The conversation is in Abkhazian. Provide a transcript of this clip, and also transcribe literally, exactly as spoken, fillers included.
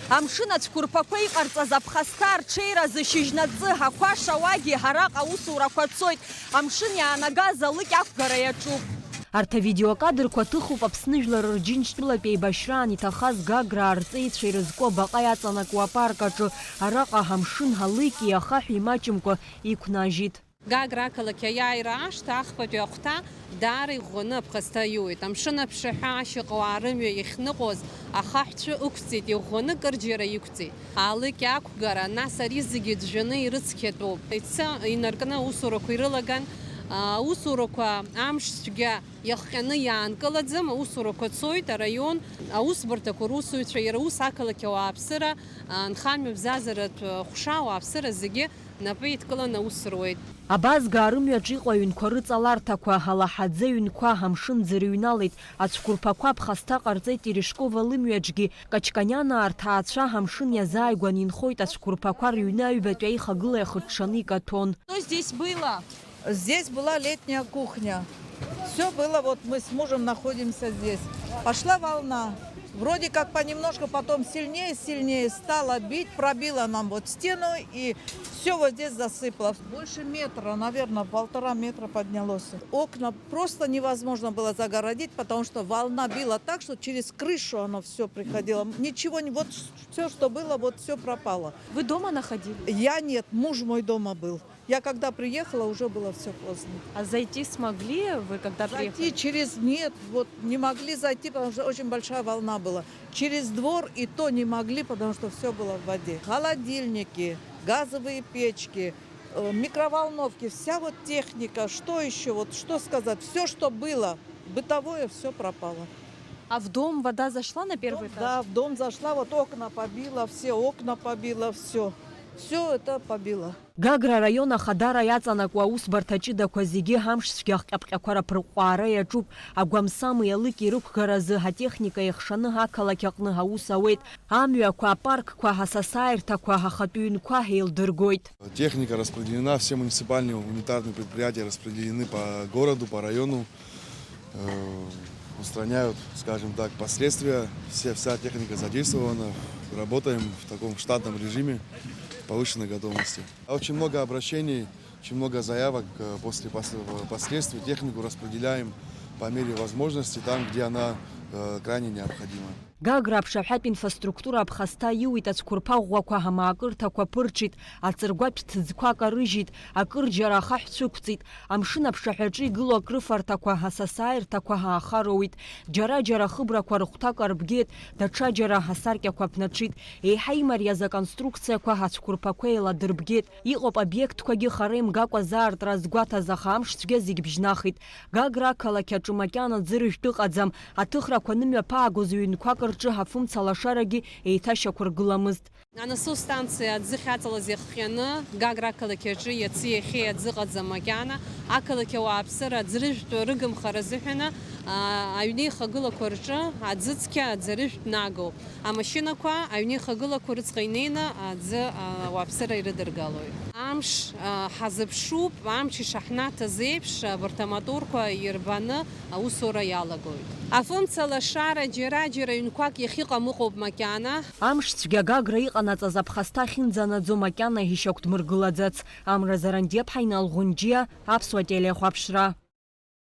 Амшын ацәқәырԥақәа иҟарҵаз аԥхасҭа арҽеиразы шьыжьнаҵы, ақәа шауагьы, араҟа аусурақәа цоит. Амшын иаанагаз алыкь ақәгара иаҿуп. Арҭ авидеокадрқәа ҭыхуп Аԥсны жәлар рџьынџьтәылатә еибашьраан иҭахаз Гаграа рҵеицәа ирызку абаҟа иаҵанакуа апарк аҿы. Араҟа амшын алыкьи ахаҳәи имаҷымкәа иқәнажьит. Гагра ақалақь аиааира ашҭа ахԥатәи ахәҭа даара иӷәӷәаны аԥхасҭа иуеит. Амшын аԥшаҳәа ашьаҟауаа рымҩа иахьныҟәоз ахаҳәцәы ықәҵит, иӷәӷәаны кырџьара иқәҵит. Алыкь ақәгара, нас ари зегьы ӡәӡәаны ирыцқьатәуп. Ица инаркны аусурақәа ирылаган, аусурақәа амш цәгьа иахҟьаны иаанкылаӡам, аусурақәа цоит, араион аусбарҭақәа русуҩцәа, иара ус ақалақь ауааԥсыра, анхамҩа бзазаратә ҟәша ауааԥсыра зегьы напы идкылан аус руеит. Абазгаа рымҩаҿ иҟоу аҩнқәа рыҵаларҭақәа, алаҳаӡы ҩнқәа амшын ӡырыҩналеит, ацәқәырԥақәа аԥхасҭа ҟарҵеит Терешкова лымҩаҿгьы, Качканианаа рҭаацәа амшын иазааигәан инхоит, ацәқәырԥақәа рыҩны аҩбатәи аихагыла иахыҽҽаны икаҭәон. Что здесь было? Здесь была летняя кухня. Все было, вот мы с мужем находимся здесь. Пошла волна. Вроде как понемножку, потом сильнее, сильнее стала бить, пробила нам вот стену, и все вот здесь засыпало. Больше метра, наверное, полтора метра поднялось. Окна просто невозможно было загородить, потому что волна била так, что через крышу оно все приходило. Ничего не, вот все, что было, вот все пропало. Вы дома находились? Я нет, муж мой дома был. Я когда приехала, уже было все поздно. А зайти смогли вы, когда Зайти приехали? Через, нет, вот не могли зайти, потому что очень большая волна была. Через двор и то не могли, потому что все было в воде. Холодильники, газовые печки, э, микроволновки, вся вот техника, что еще, вот что сказать, все, что было бытовое, все пропало. А в дом вода зашла на первый Дом, этаж? Да, в дом зашла, вот окна побила, все окна побила, все. Все это побила. Гагра араион ахадара иаҵанакуа аусбарҭа ҷыдақәа зегьы амшцәгьа ахҟьаԥҟьақәа раԥырҟәҟәаара иаҿуп. Агәамсамеи алыкьи рықәгаразы атехника еихшаны ақалақь аҟны аус ауеит. Амҩақәа, апаркқәа, асасааирҭақәа, ахатә ҩнқәа еилдыргоит. Техника распределена, все муниципальные унитарные предприятия распределены по городу, по району. Э, устраняют, скажем так, последствия. Все, вся техника задействована. Работаем в таком штатном режиме, повышенной готовности. А очень много обращений, очень много заявок, э, после пос-, последствий. Технику распределяем по мере возможности там, где она, э, крайне необходима. Гагра аԥшаҳәатә инфраструктура аԥхасҭа иуит, ацәқәырԥа ӷәӷәақәа, амаакырҭақәа ԥырҽит, аҵыргәатә ҭӡқәа карыжьит, акырџьара ахаҳә цәықәҵит, амшын аԥшаҳәаҿы игылоу акрыфарҭақәа, асасааирҭақәа ааха роуит, џьара-џьара ахыбрақәа рыхәҭак арбгеит, даҽаџьара асаркьақәа ԥнаҽит, еиҳа имариаз аконструкциақәа ацәқәырԥақәа еиладырбгеит. Иҟоуп обиектқәагьы хара имгакәа заартра азгәаҭаз, аха амш цәгьа зегь бжьнахит. Гагра ақалақь аҿы макьана ӡыржәтә ыҟаӡам. Аҭыхрақәа анымҩаԥаагоз ҩынқәак рҿы афымца лашарагьы еиҭашьақәыргыламызт. Анасус станциа аӡы ахьаҵалаз иахҟьаны Гагра ақалақь аҿы иаци иахьеи аӡы ыҟаӡам макьана. Ақалақь ауааԥсыра аӡрыжәтә рыгымхара азыҳәаны, аа, аҩнеихагылақәа рҿы аӡы цқьа аӡарыжәтә нагоуп. Амашьынақәа аҩнеихагылақәа рыцҟа инеины аӡы, а, ауааԥсыра ирыдыргалоит. Амш, а, ҳазыԥшуп, амч ишаҳнаҭаз еиԥш, абарҭ аматорқәа ирбаны аусура иалагоит. Афымца лашара џьара-џьара ҩнқәак иахьыҟам ыҟоуп макьана. Амш цәгьа Гагра иҟанаҵаз аԥхасҭа ахьынӡанаӡо макьана ишьақәдмыргылаӡац. Амра Зарандиаԥҳа, Инал Ӷәынџьиа, Аԥсуа телехәаԥшра.